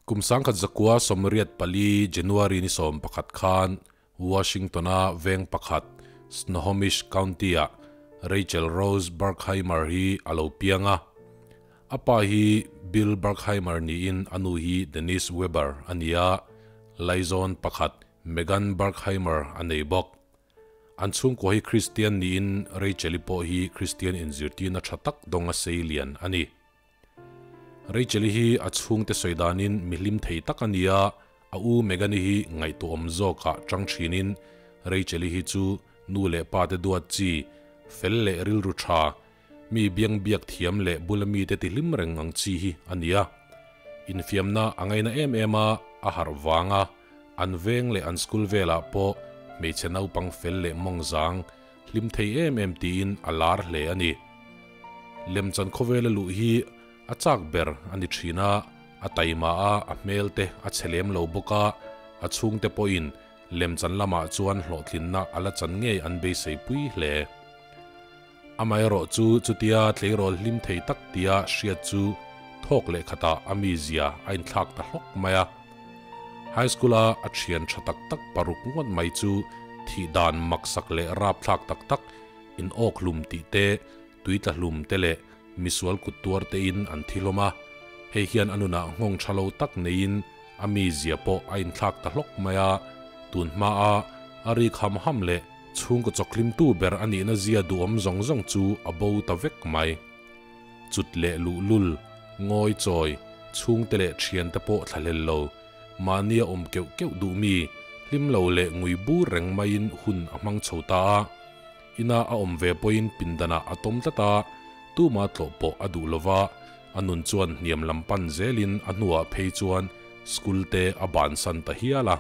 Kum 1984 January ni 11 khan Washington-a veng pakhat Snohomish County-ah Rachel Rose Burkheimer hi a lo piang a. A pa hi Bill Burkheimer niin a nu hi Denise Weber a ni a, laizawn pakhat Megan Burkheimer a nei bawk. An chhungkua hi Kristian niin Rachel-i pawh hi Kristian inzirtirna tha tak dawnga sei lian a ni. Rachel-i hi a chhungte sawi danin mi hlim thei tak a ni a, a u Megan-i hi ngaihtuahawm zawkah tang thinin Rachel-i hi chu nu leh pa te duat chi, fel leh rilru tha, mi biang biak thiam leh bula mite ti hlim reng ang chi hi a ni a. Infiamna a ngaina em em a, a harh vang a, an veng leh an school velah pawh hmeichhe naupang fel leh mawngzang, hlim thei em em tiin a lar hle a ni. Lemchan khawvela luh hi a chak ber a ni thin a, a taima a, a hmel te a chhe lem lo bawk a, a chhungte pawhin lemchan lamah chuan hlawhtlinna a la chan ngei an beisei pui hle. Amaherawh chu chutia tleirawl hlim thei tak tia hriat chu thawk leh khatah a mizia a inthlak ta hlawk mai a. High School-a a thian tha tak tak paruk ngawt mai chu thih dan maksak leh rapthlak tak tak in awk hlum tih te, tui tla hlum te leh misual kut tuar tein an thi hlawm a. Hei hian a nunah nghawng tha lo tak neiin a mizia pawh a inthlak ta hlawk mai a. Tun hmaa a rik ham ham leh chhungkaw chawkhlimtu ber a nihna zia duhawm zawng zawng chu a bo ta vek mai. Chut leh luhlul, ngawi chawi, chhungte leh thiante pawh thlahlel lo, mahnia awm keuh keuh duh mi, hlim lo leh ngui bur reng maiin hun a hmang chho ta a. Ina a awm ve pawhin pindanah a tawm tlat a, tuma tlawh pawh a duh lo va, a nun chuan hniam lam pan zelin a hnuah phei chuan school te a bansan ta hial a.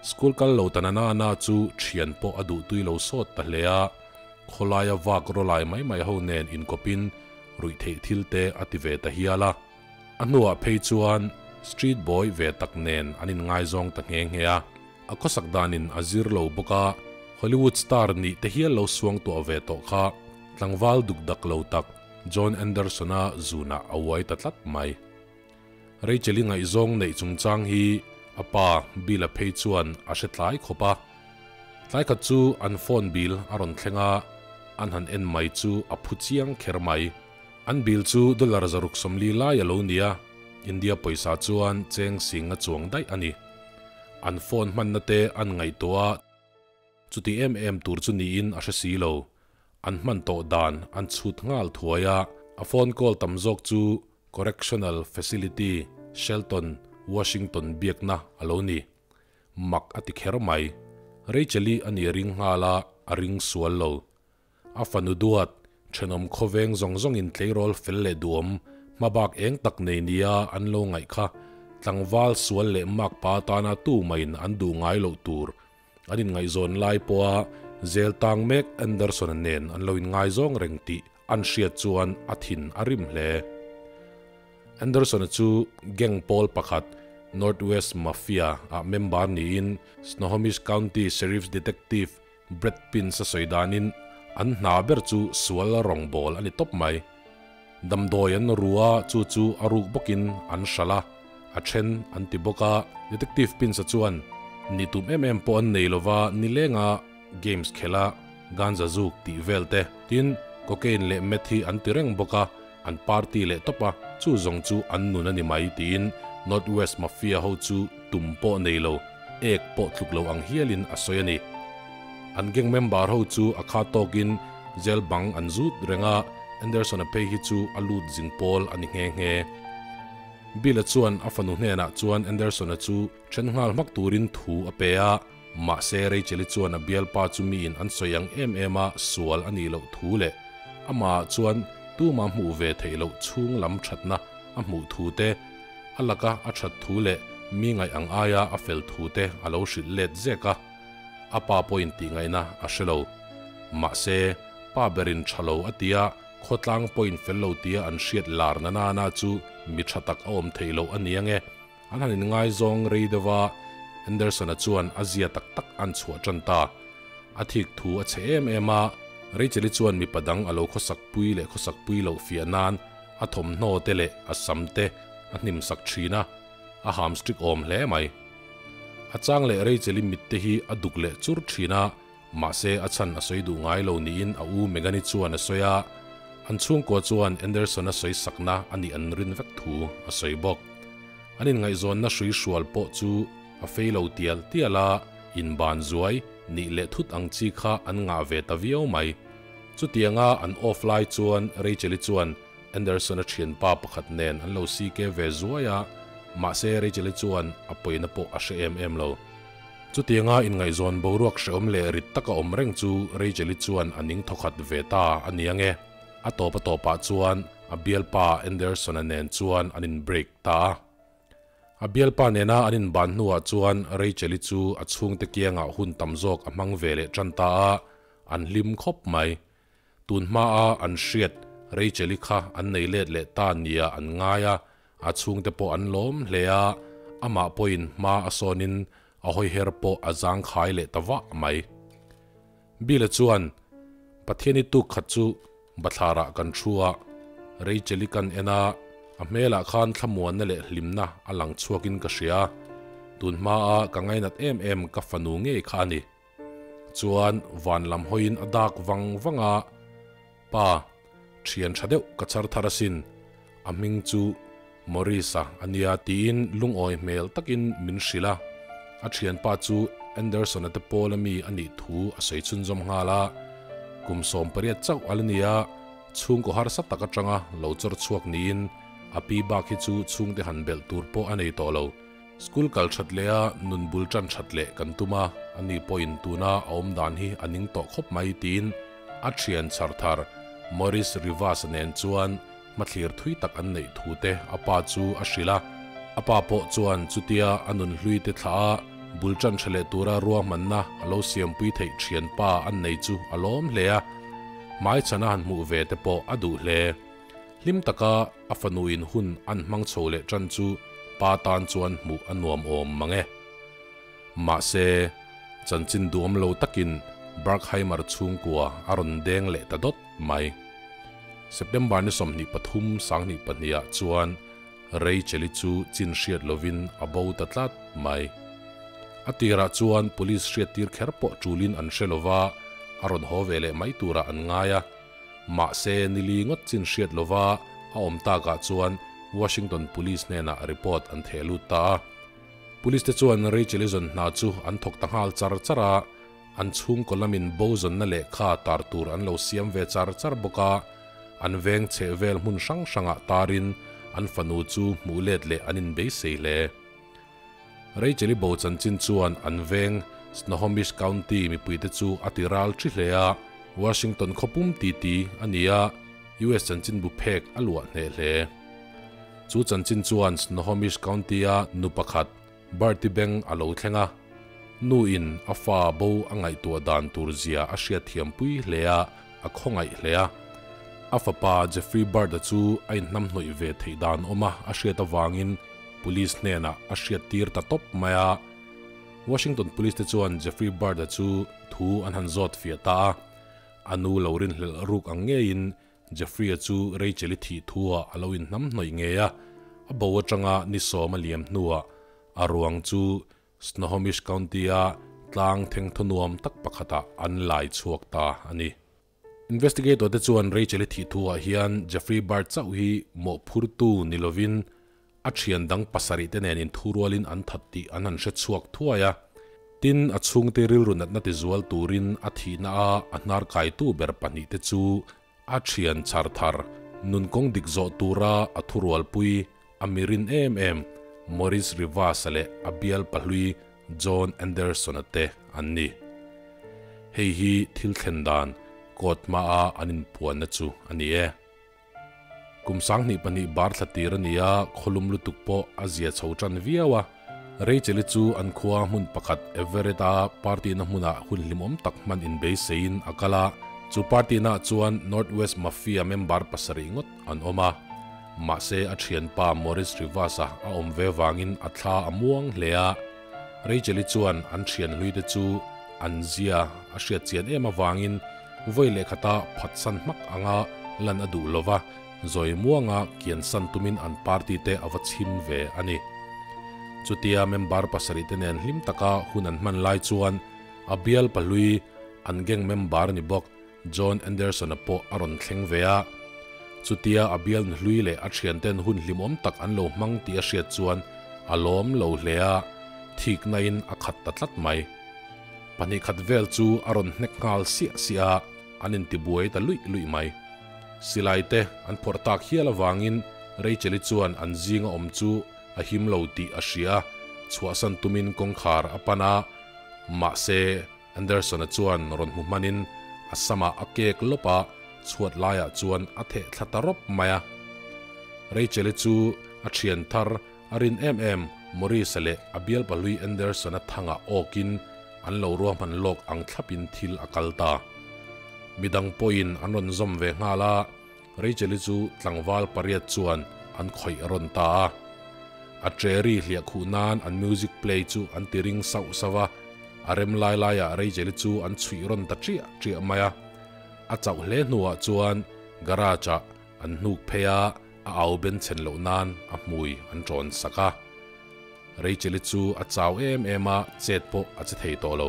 School kal lo ta na na chu thian pawh a duh tui lo sawt ta hle a, khawlaia vak rawlai mai mai ho nen inkawpin ruih theih thil te a ti ve ta hial a. A hnuah phei chuan street boy ve tak nen an inngaizawng ta nghe nghe a. A khawsak danin a zir lo bawk a, Hollywood star nih te hial lo suang tuah ve tawh kha tlangval duk dak lo tak John Anderson-a zunah a uai ta tlat mai. Rachel-i ngaihzawng neih chungchang hi a pa Bill-a phei chuan a hre tlai khawp a. Tlai khat chu an phone bill a rawn thleng a, an han en mai chu a phu chiang kher mai. An bill chu dollar 640 lai a lo ni a, India pawisa chuan cheng sing a chuang daih a ni. An phone hmanna te an ngaihtuah a, Chuti em em tur chu niin a hre si lo. An hman tawh dan an chhut nghal thuai a, a phone call tam zawk chu Correctional Facility, Shelton, Washington biakna a lo ni. Mak a ti kher mai. Rachel-i a ni ring nghal a, a ring sual lo. A fanu duat, thenawm khawveng zawng zawngin tleirawl fel leh duhawm, hmabak eng tak nei nia an lo ngaih kha tlangval sual leh makpa atana tu maiin an duh ngai loh tur An inngaihzawn lai pawha zel tang mek Anderson-a nen an lo inngaizawng reng tih an hriat chuan a thin a rim hle. Anderson-a chu gang pawl pakhat, Northwest Mafia, ah member niin Snohomish County Sheriff's Detective Brett Pins-a sawi danin an hna ber chu sual rawngbawl a ni tawp mai. Damdawi an ru a, chu chu a ruk bawkin an hralh a, a then an ti bawk a. Detective Pins-a chuan ni tum em em pawh an nei lova nilenga games khelh a, ganja zuk tih vel te, tin cocaine leh meth hi an ti reng bawk a, an party leh tawp a, chu zawng chu an nun a ni mai tiin North West Mafia ho chu tum pawh nei lo, ek pawh tluk lo ang hialin a sawi a ni. An gang member ho chu a kha tawkin jail bang an zut reng a, Anderson-a phei hi chu a lut zing pawl a ni nghe nghe. Bill-a chuan a fanu hnenah chuan Anderson-a chu then nghal hmak turin thu a pe a, mahse Rachel-i chuan a bialpa chu miin an sawi ang em em a sual a nih loh thu leh amahah chuan tuma hmuh ve theih loh chhung lam thatna a hmuh thu te, a laka a that thu leh mi ngaih ang aia a fel thu te a lo hrilh let zek a, a pa pawhin tih ngaihna a hre lo. Mahse, pa berin tha lo a tia, khawtlang pawhin fel lo tia an hriat lar na nana chu mi tha tak a awm theih loh a ni ange. An han inngaizawng rei deuh a, Anderson-a chuan a zia tak tak an chhuah tan ta. A thik thu a chhe em em a, Rachel-i chuan mipa dang a lo khawsak pui leh khawsak pui loh fiah nan a thawmhnaw te leh a sam te a hnim sak thin a. A ham strict awm hle mai. A chang leh Rachel-i mit te hi a duk leh chur thin a, mahse a chhan a sawi duh ngai lo niin a u Megan-i chuan a sawi a, an chhungkua chuan Anderson-a sawi sakna a nih an rin vek thu a sawi bawk. An inngaihzawnna hrui hrual pawh chu a fei lo tial tial a, inban zuai nih leh thut ang chi kha an ngah ve ta viau mai. Chutianga an off lai chuan Rachel-i chuan Anderson-a thianpa pakhat nen an lo CK ve zuai a, mahse Rachel-i chuan a pawina pawh a hre em em lo. Chutianga inngaihzawn boruak hrehawm leh rit taka awm reng chu Rachel-i chuan a ning thawkhat ve ta a ni ange. A tawp a tawpah chuan a bialpa Anderson-a nen chuan an in-break ta a. A bialpa nena an inban hnuah chuan Rachel-i chu a chhungte kiangah hun tam zawk a hmang ve leh tan ta a, an hlim khawp mai. Tun hmaa an hriat Rachel-i kha an nei let leh ta nia an ngai a, a chhungte pawh an lawm hle a, amah pawhin hma a sawnin a hawiher pawh a zangkhai leh ta vah mai. Bill-a chuan, Pathiani tuk khat chu bathlarah kan thu a, Rachel-i kan en a, a hmelah khan thlamuanna leh hlimna a lang chhuakin ka hria. Tun hmaa ka ngainat em em ka fanu ngei kha a ni. Chuan van lam hawiin a dak vang vang a, Pa, thian tha deuh ka char thar asin, a hming chu Maurice-a a nia tiin lungawi hmel takin min hrilh a. A thianpa chu Anderson-a te pawl ami a nih thu a sawi chhunzawm nghal a, kum 18 chauh a la ni a, chhungkaw harsa tak atanga lo chawr chhuak niin a pi bak hi chu chhungte han belh tur pawh a nei tawh lo. School kal that leh a nun bul tan that leh kan tum a, ani pawhin tuna a awm dan hi a ning tawh khawp mai tiin a thian chhar thar Maurice Rivas nen chuan hmathlir thui tak an neih thu te a pa chu a hrilh a. A pa pawh chuan chutia a nun hlui te thlah a bul tan tha leh tura ruahmanna a lo siampui theih thianpa an nei chu a lawm hle a, hmaichhana han hmuh ve te pawh a duh hle. Hlim taka a fanuin hun an hmang chho leh tan chu pa tan chuan hmuh a nuam awm mang e. Mahse, chanchin duhawm lo takin Barkheimer chhungkua a rawn deng leh ta dawt mai. September ni 23 2002 ah chuan Rachel-i chu chin hriat lovin a bo ta tlat mai. A tirah chuan police hriattir kher pawh tulin an hre lova, a rawn haw ve leh mai turah an ngai a. Mahse, nili ngawt chin hriat lova a awm takah chuan Washington Police hnenah report an theh lut ta a. Police te chuan Rachel-i zawn hna chu an thawk ta nghal char char a, an chhungkaw lamin bo zawnna lehkha tar tur an lo siam ve char char bawk a, an veng chheh vel hmun hrang hrangah tarin an fanu chu hmuh let leh an inbeisei hle. Rachel-i bo chanchin chuan an veng Snohomish County mipuite chu a ti ral thi hle a, Washington khawpum titi a ni a, US chanchinbu phek a luah hneh hle. Chu chanchin chuan Snohomish County-a nu pakhat Bertie Beng a lo thleng a, nuin a fa bo a ngaihtuah dan tur zia a hriatthiampui hle a, a khawngaih hle a. A fapa Jeffrey Bird-a chu a inhnamhnawih ve theih dan awm a a hriat avangin Police hnenah a hriattir ta tawp mai a. Washington Police te chuan Jeffrey Bird-a chu thu an han zawt fiah ta a. A nu lo rinhlelh ruk ang ngeiin Jeffrey-a chu Rachel-i thih thuah a lo inhnamhnawih ngei a. A bo atanga ni sawm a liam hnuah a ruang chu Snohomish County-a tlang thengthaw nuam tak pakhatah an lai chhuak ta a ni. Investigator te chuan Rachel-i thih thuah hian Jeffrey Bird chauh hi mawhphurtu ni lovin a thian dang pasarih te nen inthurualin an that tih an han hre chhuak thuai a. Tin, a chhungte rilru natna tizual turin a thihna a a hnar kaitu ber pahnih te chu a thian chhar thar, nun kawng dik zawh tura a thurualpui a mirin em em Maurice Rivas-a leh a bial pahlui John Anderson-a te an ni. Hei hi thil thlen dan court hmaa an inpuanna chu a ni e. Kum 2002 bar thla tir a ni a, khawlum lutuk pawh a zia chho tan viau a. Rachel-i chu an khua hmun pakhat Everett-a party-na hmunah hun hlimawm tak hman inbeiseiin a kal a. Chu party-naah chuan Northwest Mafia member pasarih ngawt an awm a. Mahse, a thianpa Maurice Rivas-a a awm ve vangin a thla a muang hle a. Rachel-i chuan an thian hluite chu an zia a hriat chian em avangin vawi lehkhata phatsan hmak anga lan a duh lova, zawi muanga kiansan tumin an party te a va chhim ve a ni. Chutia member pasarih te nen hlim taka hun an hman lai chuan a bial pahlui an gang member ni bawk John Anderson-a pawh a rawn thleng ve a. Chutia a bial nuhlui leh a thianten hun hlimawm tak an lo hmang tih a hriat chuan a lawm lo hle a, thikna-in a khat ta tlat mai. Pahnih khat vel chu a rawn hnek nghal siah siah a, an intibuai ta luih luih mai. Silai te an phawrh tak hial avangin Rachel-i chuan an zinga awm chu a him lo tih a hria a, chhuahsan tumin kawngkhar a pan a, mahse Anderson-a chuan rawn hmu hmanin a samah a kek lawp a, chhuat laiah chuan a theh thla ta rawp mai a. Rachel-i chu a thian thar a rin em em Maurice-a leh a bialpa hlui Anderson-a thangah awkin an lo ruahman lawk ang thlapin thil a kal ta. Midang pawhin an rawn zawm ve nghal a, Rachel-i chu tlangval pariat chuan an khawih rawn ta a. A cherry hliah khuh nan an music play chu an ti ring sauh sauh a, a rem lai laiah Rachel-i chu an chhuih rawn ta chiah chiah mai a. A chauh hle hnuah chuan garage-ah an hnuk phei a, a au ben chhen loh nan a hmui an ṭawn sak a. Rachel-i chu a chau em em a, chet pawh a che thei tawh lo.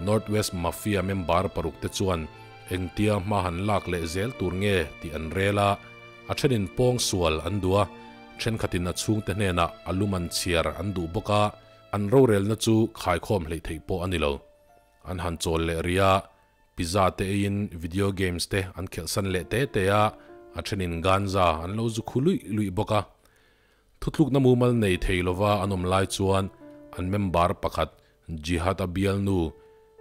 North West Mafia member paruk te chuan engtia hma han lak leh zel tur nge tih an rel a, a thenin pawng sual an duh a, thenkhatin a chhungte hnenah a lum an chhiar an duh bawk a, an rorelna chu khaikhawm hleih theih pawh a ni lo. An han chawl leh rih a, pizza te eiin video games te an khelhsan leh te te a, a thenin ganja an lo zu khu luih luih bawk a. Thutlukna mumal nei thei lova an awm lai chuan an member pakhat Jihad-a bialnu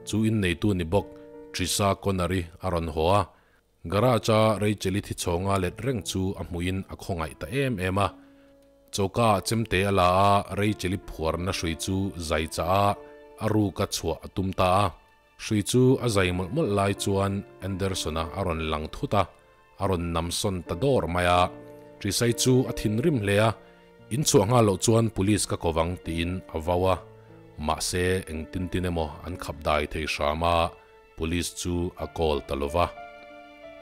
chu inneitu ni bawk Trisha Connery a rawn haw a. Garage-a Rachel-i thichhawnga let reng chu a hmuhin a khawngaih ta em em a. Choka-ah chemte a la a, Rachel-i phuarna hrui chu zai chah a, a ruka chhuah a tum ta a. Hrui chu a zai mawlh mawlh lai chuan Anderson-a a rawn lang thut a, a rawn nam sawn ta dawr mai a. Trisai chu a thinrim hle a, In chhuah nghal loh chuan police ka ko vang tiin a vau a, mahse engtin tin emaw an khap dai thei hram a, police chu a call ta lo va.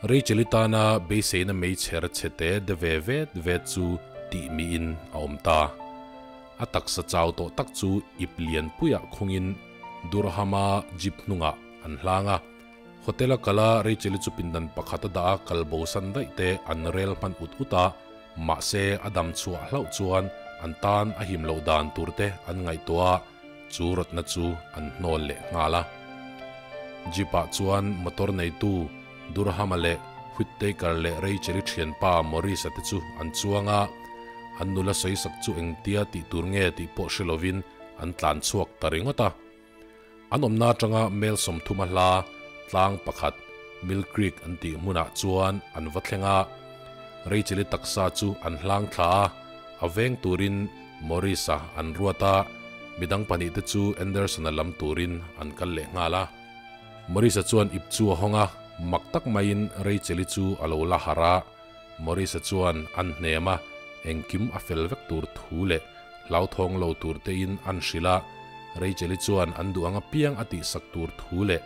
Rachel-i tana beiseina meichher chhe te de ve vet vet chu tih miin a awm ta. A taksa chau tawh tak chu ip lian puiah khungin Durham-a jeep hnungah an hlang a. Hotel-a kala Rachel-i chu pindan pakhat a dah a, kal bosan daih te an rel hman ut ut a, mahse a dam chhuah hlauh chuan an tan a him loh dan tur te an ngaihtuah a, chu rawtna chu an hnawl leh nghal a. Jeep-ah chuan motor neitu Durham-a leh Whittaker leh Rachel-i thianpa Morris-a te chu an chuang a, an nula sawisak chu engtia tih tur nge tih pawh hre lovin an tlan chhuak ta ringawt a. An awmna atanga mel 30 a hla tlang pakhat Mill Creek an tih hmunah chuan an va thleng a. Rachel-i taksa chu an hlang thla a, a veng turin Morris-a an ruat a, midang pahnihte chu Anderson-a lam turin an kal leh nghal a. Morris-a chuan ip chu a hawng a, mak tak maiin Rachel-i chu a lo la harh a. Morris-a chuan an hnem a, engkim a fel vek tur thu leh hlauthawng lo tur tein an hrilh a. Rachel-i chuan an duh ang apiang a tihsak tur thu leh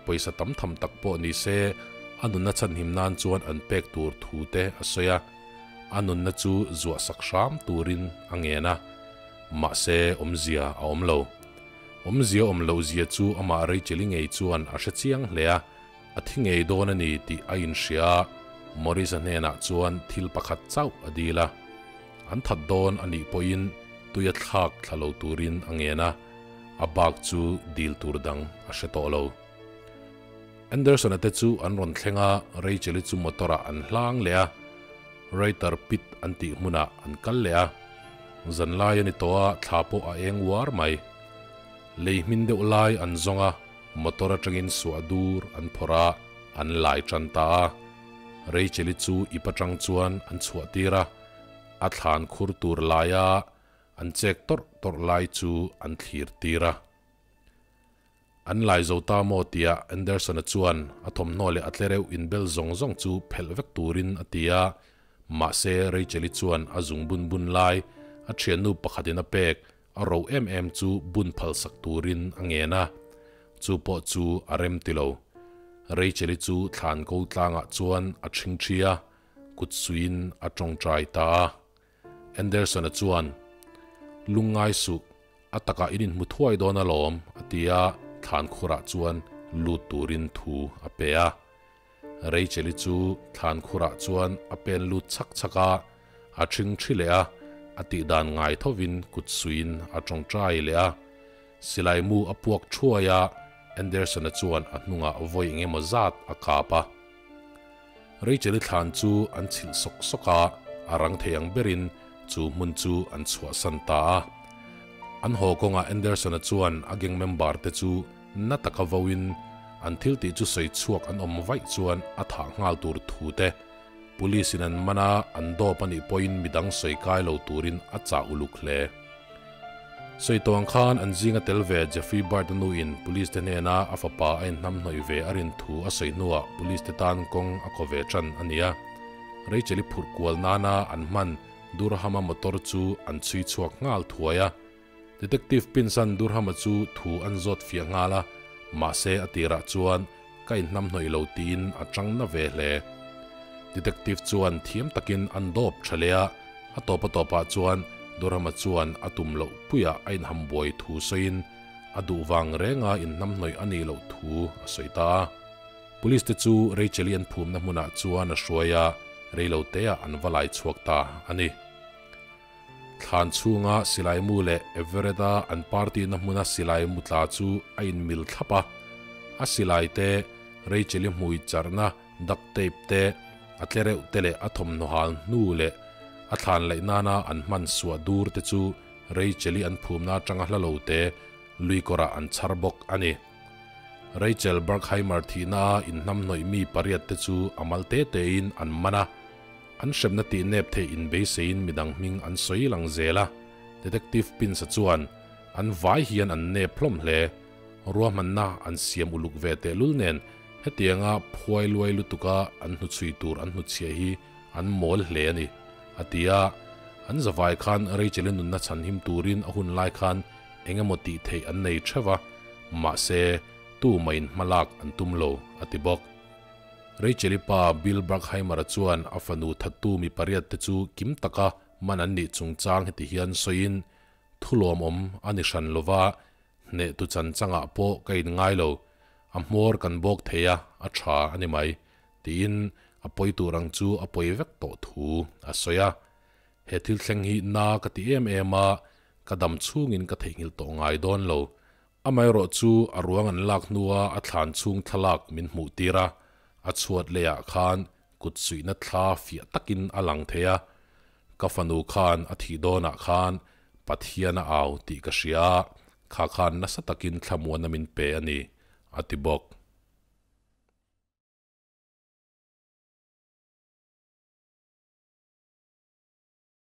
pawisa tam tham tak pawh ni se a nunna chhanhim nan chuan an pek tur thu te a sawi a. A nunna chu zuahsak hram turin a ngen a, mahse awmzia a awm lo. Awmzia awm loh zia chu amah Rachel-i ngei chuan a hre chiang hle a, a thi ngei dawn a ni tih a inhria a, Morris-a hnenah chuan thil pakhat chauh a dil a. An that dawn a nih pawhin tui a thlak thla lo turin a ngen a, a bak chu dil tur dang a hre tawh lo. Anderson-a te chu an rawn thleng a, Rachel-i chu motor-ah an hlang leh a, Writer Pit an tih hmunah an kal leh a. Zanlai a ni tawh a, thla pawh a eng uar mai. Lei hmin deuh lai an zawng a, motor atangin suah dur an phawrh a, an lai tan ta a. Rachel-i chu ip atang chuan an chhuah tir a, a thlan khur tur laia an chek tawrh tawrh lai chu an thlir tir a. An lai zo ta maw tia Anderson-a chuan a thawmhnaw leh a tlereuh inbel zawng zawng chu phelh vek turin a ti a, mahse Rachel-i chuan a zung bun bun lai a thiannu pakhatin a pek a ro em em chu bun phalsak turin a ngen a, chu pawh chu a rem ti lo. Rachel-i chu thlan ko tlangah chuan a ṭhingṭhi a, kut suiin a ṭawngṭai ta a. Anderson-a chuan, Lungngai suh, a takah in inhmu thuai dawn alawm, a ti a, thlan khurah chuan lut turin thu a pe a. Rachel-i chu thlan khurah chuan a pen lut chhak chhak a, a ṭhing ṭhi leh a, a tih dan ngai thovin kut suiin a ṭawngṭai leh a. Silai mu a puak ṭhuai a, Anderson-a chuan a hnungah vawi eng emaw zat a kap a. Rachel-i thlan chu an chhilh sawk sawk a, a rang thei ang berin chu hmun chu an chhuahsan ta a. An haw kawngah Anderson-a chuan a gang member te chu na taka voin an thil tih chu sawi chhuak an awm vaih chuan a thah nghal tur thu te, Police in an man a, an dawp a nih pawhin midang sawi kai lo turin a chah uluk hle. Sawi tawh ang khan an zinga tel ve Jeffrey Bart-a nuin Police te hnena a fapa a inhnamhnawih ve a rin thu a sawi hnuah Police te tan kawng a kaw ve tan a ni a. Rachel-i phurh kual nana an hman Durham-a motor chu an chhui chhuak nghal thuai a. Detective Pinsan Durham-a chu thu an zawt fiah nghal a, mahse a tirah chuan ka inhnamhnawih lo tiin a chang na ve hle. Detective chuan thiam takin an dawp tha leh a, a tawp a tawpah chuan Durham-a chuan a tum loh puiah a inhambuai thu sawiin a duh vang renga inhnamhnawih a nih loh thu a sawi ta a. Police te chu Rachel-i an phumna hmunah chuan a hruai a, reiloteah an va lai chhuak ta a ni. Thlan chhunga silai mu leh Everett-a an party na hmuna silai mu tla chu a inmil thlap a. A silai te, Rachel-i hmui charhna duct tape te, a tlereuh te leh a thawmhnaw hal hnu leh a thlan laih nana an hman suah dur te chu Rachel-i an phumna atanga hla lo te lui kawrah an chhar bawk a ni. Rachel Berkheimer thihna a inhnamhnawih mi pariat te chu a mal te tein an man a. An hremna tih nep theih inbeiseiin midang hming an sawi lang zel a, Detective Pinsa chuan an vai hian an nep hlawm hle. Ruahmanna an siam uluk ve tehlul nen hetianga phuai luai lutuka an hnuchhui tur an hnuchhiah hi an mawl hle a ni, a ti a. An zavai khan Rachel-i nunna chhanhim turin a hun lai khan eng emaw tih theih an nei theuh a, mahse tumahin hmalak an tum lo, a ti bawk. Rachel-i pa Bill Bruckheimer-a chuan a fanu thattu mi pariat te chu kim taka man an nih chungchang heti hian sawiin, Thu lawmawm a ni hran lova, hnehtu chan changah pawh ka inngai lo. A hmawr kan bawk thei a, a tha a ni mai, tiin a pawi tur ang chu a pawi vek tawh thu a sawi a. He thil thleng hi na ka ti em em a, ka dam chhungin ka theihnghilh tawh ngai dawn lo. Amaherawh chu a ruang an lak hnua a thlan chhung thlalak min hmuh tir a, a chhuat leiah khan kut suihna thla fiah takin a lang thei a. Ka fanu khan a thih dawnah khan Pathian a au tih ka hria a, kha khan nasa takin thlamuana min pe a ni, a ti bawk.